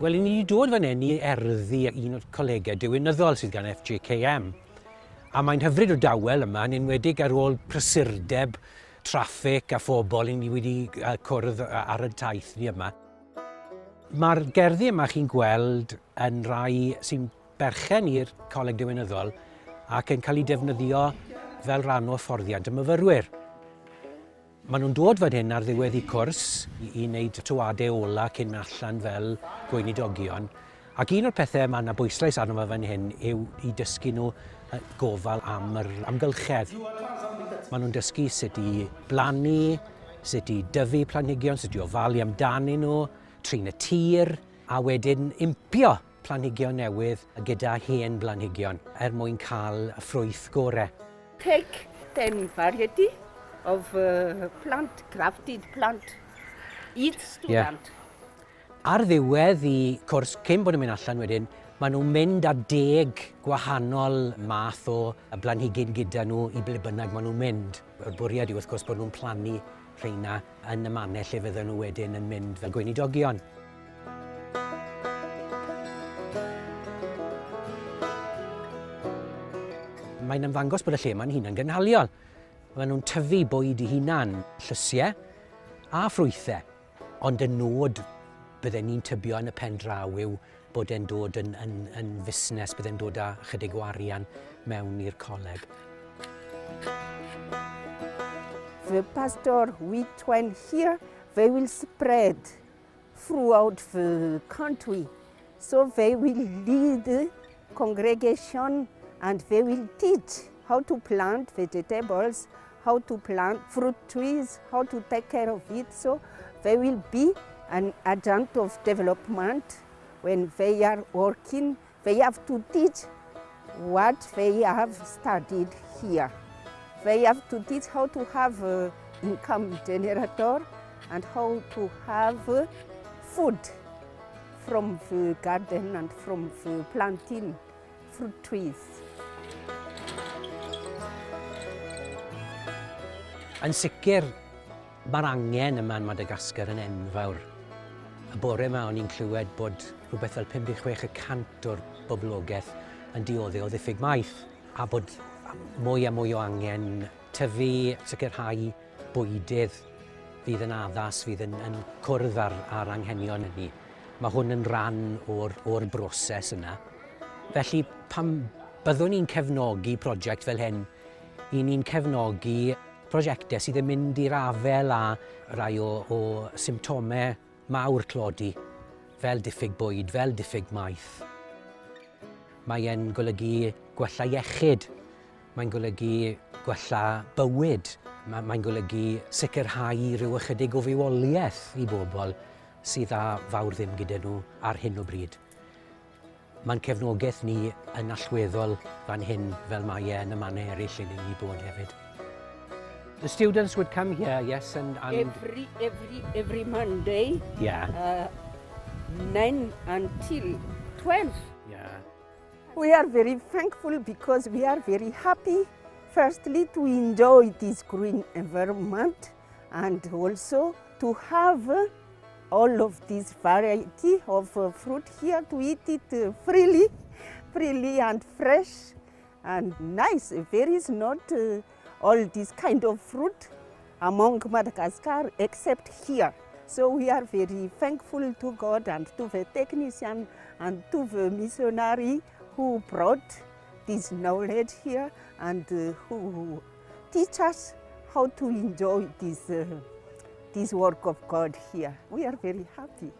Wel, i ni wedi dod fan hyn i erddi un o'r colegau diwinyddol sydd gan FJKM. A mae'n hyfryd o dawel yma, yn enwedig ar ôl prysurdeb traffig a phobl i ni wedi cwrdd ar y taith ni yma. Mae'r gerddi yma chi'n gweld yn rai sy'n berchen i'r Coleg Diwinyddol ac yn cael eu defnyddio fel rhan o hyfforddiant y myfyrwyr. Maen nhw'n dod fan hyn ar ddiwedd eu cwrs i wneud tywade ola cyn mynd allan fel gweinidogion. Ac un o'r pethau mae yna bwyslais arno fe fan hyn yw i dysgu nhw gofal am yr amgylchedd. Maen nhw'n dysgu sut i blannu, sut i dyfu planhigion, sut i ofalu amdanyn nhw, trin y tir, a wedyn impio planhigion newydd gyda hen blanhigion er mwyn cael y ffrwyth gore. Take 10 variety of plant, grafted plant, each student. Yeah. Ar ddiwedd y cwrs, cyn bod nhw'n mynd allan wedyn, maen nhw'n mynd â deg gwahanol math o blanhigyn gyda nhw i ble bynnag maen nhw'n mynd. Y bwriad yw wrth gwrs bod nhw'n plannu rheina yn y mannau lle fydden nhw wedyn yn mynd fel gweinidogion. Mae'n ymddangos bod y lle yma'n hunan gynhaliol. Maen nhw'n tyfu bwyd i hunan, llysiau a ffrwythau. Ond y nod bydden ni'n tybio yn y pen draw yw bod e'n dod yn, yn, yn fusnes, bydde'n dod â chydig o arian mewn i'r coleg. The pastor we train here, they will spread throughout the country. So they will lead the congregation and they will teach how to plant vegetables, how to plant fruit trees, how to take care of it. So they will be an agent of development when they are working. They have to teach what they have studied here. They have to teach how to have an income generator and how to have food from the garden and from the planting fruit trees. Yn sicr, mae'r angen yma yn Madagascar yn enfawr. Y bore yma o'n i'n clywed bod rhywbeth fel 56 y cant o'r boblogaeth yn dioddef o ddiffyg maeth a bod mwy a mwy o angen tyfu, sicrhau bwydydd fydd yn addas, fydd yn, yn cwrdd â'r, â'r anghenion hynny. Mae hwn yn rhan o'r, o'r broses yna. Felly, pan byddwn ni'n cefnogi prosiect fel hyn, i ni'n cefnogi prosiectau sydd yn mynd i'r afael â rai o, o symptomau mawr tlodi, fel diffyg bwyd, fel diffyg maeth. Mae e'n golygu gwella iechyd, mae'n golygu gwella bywyd, mae'n golygu sicrhau rhyw ychydig o fywoliaeth i bobl sydd â fawr ddim gyda nhw ar hyn o bryd. Mae'n cefnogaeth ni yn allweddol fan hyn fel mae e yn y mannau eraill lle ni'n bod hefyd. The students would come here, yes, and Every Monday, 9 until 12. We are very thankful because we are very happy, firstly, to enjoy this green environment and also to have all of this variety of fruit here, to eat it freely, freely and fresh and nice. There is not all this kind of fruit among Madagascar except here. So we are very thankful to God and to the technician and to the missionary who brought this knowledge here and who teach us how to enjoy this work of God here. We are very happy.